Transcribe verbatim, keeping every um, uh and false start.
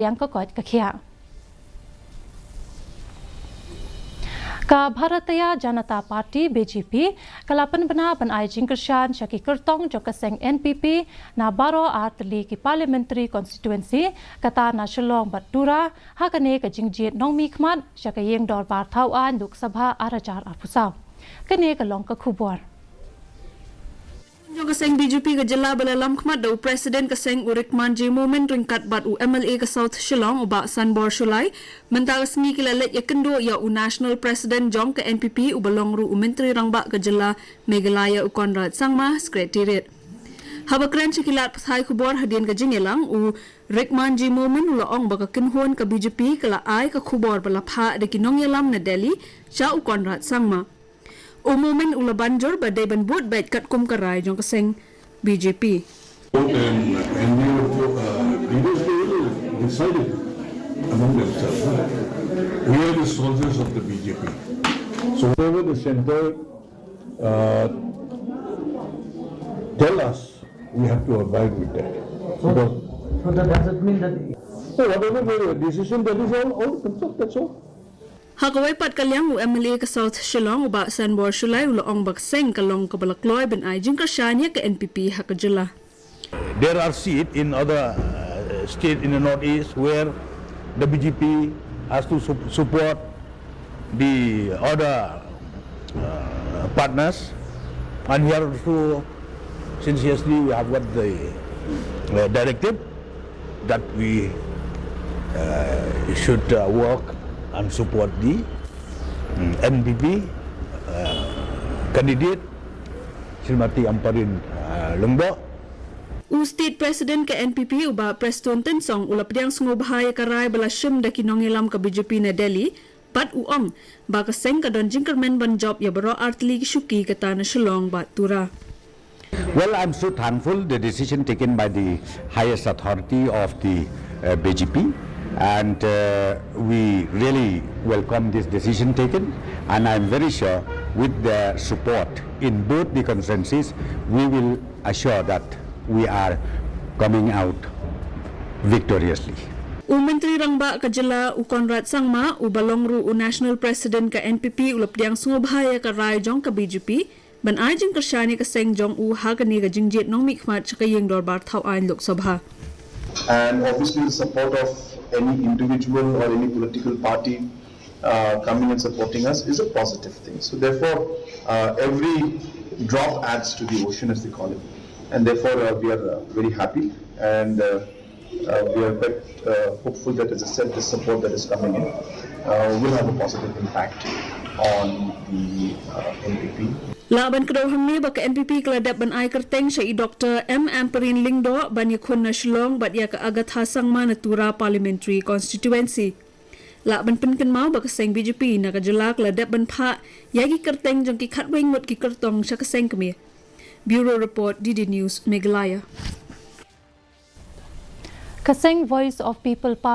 Yang ka koit ka khiah. Ka Bharatiya Janata Party, B J P, ka la pynbna ban ai jingkyrshan sha ki kyrtong jong ka seng N P P na baroh artylli ki parliamentary constituency, kata na Shillong bad Tura, ha kane ka jingjied nongmihkhmat sha ka ïing dorbar thaw aiñ Lok Sabha ar hajar arphew saw. Kane ka long ka khubor. Jong ka seng B J P ka jylla ba la lam khmat da u President ka seng u Rikman J Momin ryngkat bad u M L A ka South Shillong u Bah Sanbor Shullai, mynta ka sngi ki la leit ïakynduh ïa u National President jong ka N P P uba long ruh u Myntri Rangbah ka jylla Meghalaya u Conrad Sangma, Secretariat. Haba kren sha ki lad pathai khubor hadien ka jingïalang, u Rikman J Momin u la ong ba ka kynhun ka B J P ka la ai ka khubor ba la phah da ki nongïalam na Delhi sha u Conrad Sangma. U Momin u la ban jur ba dei ban bud beit katkum ka rai jong ka seng B J P. And, and we were, uh, we were decided among themselves, huh? We are the soldiers of the B J P. So whatever the center, uh, tell us, we have to abide with that. So, because so that doesn't mean that so whatever the decision, that is all, all the consult, that's all. Ha kawei pat ka liang, u M L A ka South Shillong u Bah Sanbor Shullai u la ong ba ka seng ka long kaba la kloi ban ai jingkyrshan ïa ka N P P ha ka jylla. There are seats in other, uh, state in the northeast where the B J P has to sup- support the other, uh, partners, and here also since yesterday we have got the, uh, directive that we, uh, should, uh, work and support the, mm, N P P, uh, candidate, Srimati Ampareen, uh, Lyngdoh. U State President ka N P P u Bah Prestone Tynsong u la pdiang sngewbha ïa ka rai ba la shim da ki nongïalam ka B J P na Delhi, bad u ong ba ka seng ka don jingkyrmen ban jop ïa baroh artylli ki shuki kata na Shillong bad Tura. Well, I'm so thankful the decision taken by the highest authority of the, uh, B J P, and, uh, we really welcome this decision taken, and I'm very sure with their support in both the constituencies, we will assure that we are coming out victoriously. U Myntri Rangbah ka jylla u Conrad Sangma uba long ruh u National President ka N P P u la pdiang sngewbha ïa ka rai jong ka B J P ban ai jingkyrshan ïa ka seng jong u ha kane ka jingjied nongmihkhmat sha ka ïing dorbar thaw aiñ Lok Sabha. And obviously, the support of any individual or any political party, uh, coming and supporting us is a positive thing. So, therefore, uh, every drop adds to the ocean, as they call it. And therefore, uh, we are, uh, very happy and, uh, uh, we are quite, uh, hopeful that, as I said, the support that is coming in, uh, will have a positive impact on the, uh, N P P. Lah ban kdew hangne ba ka N P P ka la dep ban ai kyrteng sha i Doctor M Ampareen Lyngdoh ban ïakhun na Shillong bad ïa ka Agatha Sangma na Tura Parliamentary Constituency. Lah ban pynkynmaw ba ka seng B J P na ka jylla ka la dep ban phah ïa ki kyrteng jong ki khatwei ngut ki kyrtong sha ka seng kmie. Bureau Report, D D News, Meghalaya. Ka seng Voice of People Party